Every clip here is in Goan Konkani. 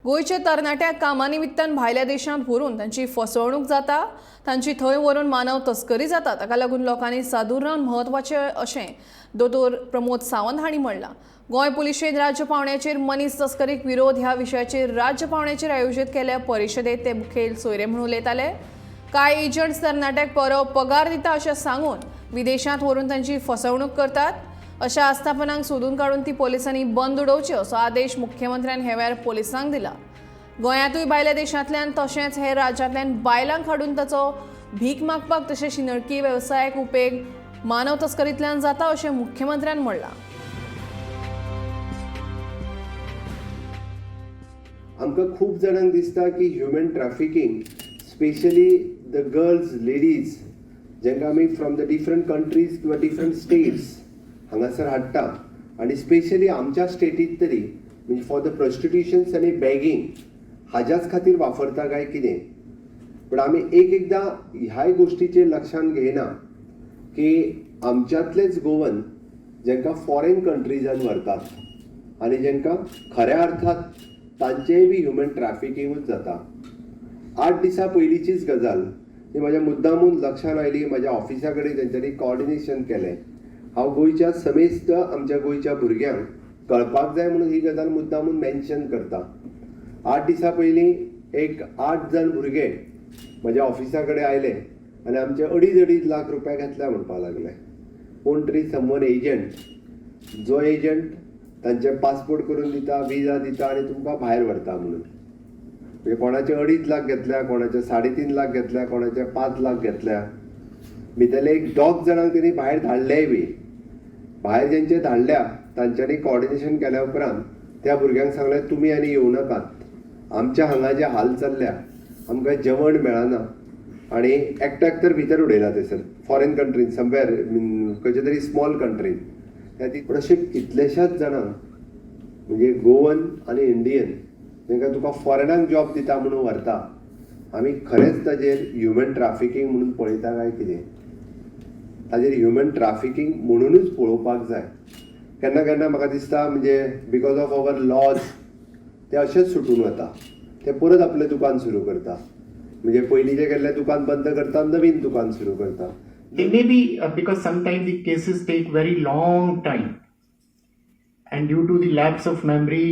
गोंयचे तरणाट्याक कामानिमित्तान भायल्या देशांत व्हरून तांची फसवणूक जाता, तांची थंय व्हरून मानव तस्करी जाता. ताका लागून लोकांनी सादूर रावन म्हत्वाचें अशें दोतोर प्रमोद सावंत हांणी म्हणलां. गोंय पुलिशेन राज्य पावंड्याचेर मनीस तस्करीक विरोध ह्या विशयाचेर राज्य पावंड्याचेर आयोजीत केल्ल्या परिशदेंत ते मुखेल सोयरे म्हूण उलयताले. कांय एजंट्स तरणाट्याक बरो पगार दिता अशें सांगून विदेशांत व्हरून तांची फसवणूक करतात. अशा आस्थापनांक सोदून काडून ती पोलिसांनी बंद उडोवची असो आदेश मुख्यमंत्र्यान हे वेळार पोलिसांक दिला. गोंयांतूय भायल्या देशांतल्यान तशेंच हेर राज्यांतल्यान बायलांक हाडून ताचो भीक मागपाक तशें शिंदळकी वेवसायाक उपेग मानव तस्करींतल्यान जाता अशें मुख्यमंत्र्यान म्हणलां. आमकां खूब जाणांक दिसता की human trafficking, specially the girls, ladies, जांकां आमी फ्रॉम the different countries किंवा डिफरंट स्टेट्स हांगासर हाडटा आनी स्पेशली आमच्या स्टेटींत तरी म्हणजे फॉर the प्रोस्टिट्युशन्स आनी बॅगींग हाज्याच खातीर वापरता काय कितें. पण आमी एक एकदां ह्याय गोश्टीचेर लक्षान घेयना की आमच्यांतलेच गोवन जांकां फॉरेन कंट्रीजान व्हरतात आनी जांकां खऱ्या अर्थात तांचेय बी ह्युमन ट्रॅफिकिंगूच जाता. 8 दिसां पयलींचीच गजाल ती म्हाज्या मुद्दामून लक्षान आयली. म्हाज्या ऑफिसा कडेन तेंच्यांनी कॉर्डिनेशन केलें. हांव गोंयच्या समेस्त आमच्या गोंयच्या भुरग्यांक कळपाक जाय म्हणून ही गजाल मुद्दामून मेन्शन करता. 8 दिसां पयलीं एक 8 जाण भुरगे म्हज्या ऑफिसा कडेन आयले आनी आमचे अडीच अडीच लाख रुपया घेतल्या म्हणपाक लागले. कोण तरी समवन एजंट, जो एजंट तांचे पासपोर्ट करून दिता, विजा दिता आनी तुमकां भायर व्हरता म्हणून. म्हणजे कोणाचे 2.5 लाख घेतल्या, कोणाचे 3.5 लाख घेतल्या, कोणाचे 5 लाख घेतल्या. भितरले एक 2 जाणांक तेणी भायर धाडलेय बी. भायर जेंचे धाडल्या तांच्यांनी कॉर्डिनेशन केल्या उपरांत त्या भुरग्यांक सांगलें, तुमी आनी येवं नाकात, आमच्या हांगा जे हाल चल्ल्या, आमकां जेवण मेळना. आनी एकट्याक तर भितर उडयला थंयसर फॉरेन कंट्रीन, समवेर खंयच्या तरी स्मॉल कंट्रीन. त्या ती पण अशे कितलेशाच जाणांक म्हणजे गोवन आनी इंडियन तांकां तुका फॉरेनाक जॉब दिता म्हणून व्हरता. आमी खरेंच ताजेर ह्युमन ट्राफिकींग म्हणून पळयता काय कितें? ताजेर ह्युमन ट्राफिकींग म्हणुनूच पळोवपाक जाय. केन्ना केन्ना म्हाका दिसता म्हणजे because of our lodge ते अशेंच सुटून वता, ते परत आपलें दुकान सुरू करता. म्हणजे पयलींचें केल्लें दुकान बंद करता, नवीन दुकान सुरू करता. It may be because sometimes the cases take very long time, and due to the lapse of memory,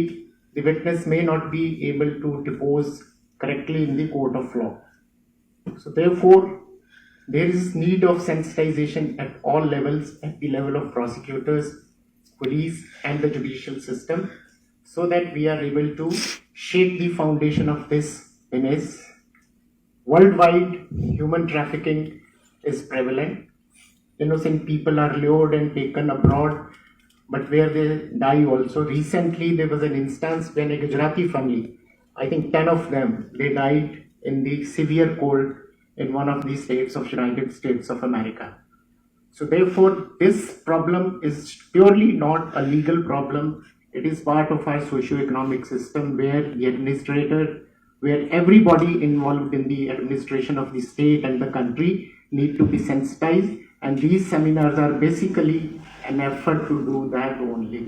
the witness may not be able to depose correctly in the court of law. So therefore, there is need of sensitization at all levels, at the level of prosecutors, police and the judicial system, so that we are able to shake the foundation of this menace. Worldwide, human trafficking is prevalent. Innocent people are lured and taken abroad, but where they die also. Recently, there was an instance when a Gujarati family, I think 10 of them, they died in the severe cold in one of the states of United States of America. So therefore, this problem is purely not a legal problem. It is part of our socio-economic system where the administrator, where everybody involved in the administration of the state and the country need to be sensitized, and these seminars are basically an effort to do that only.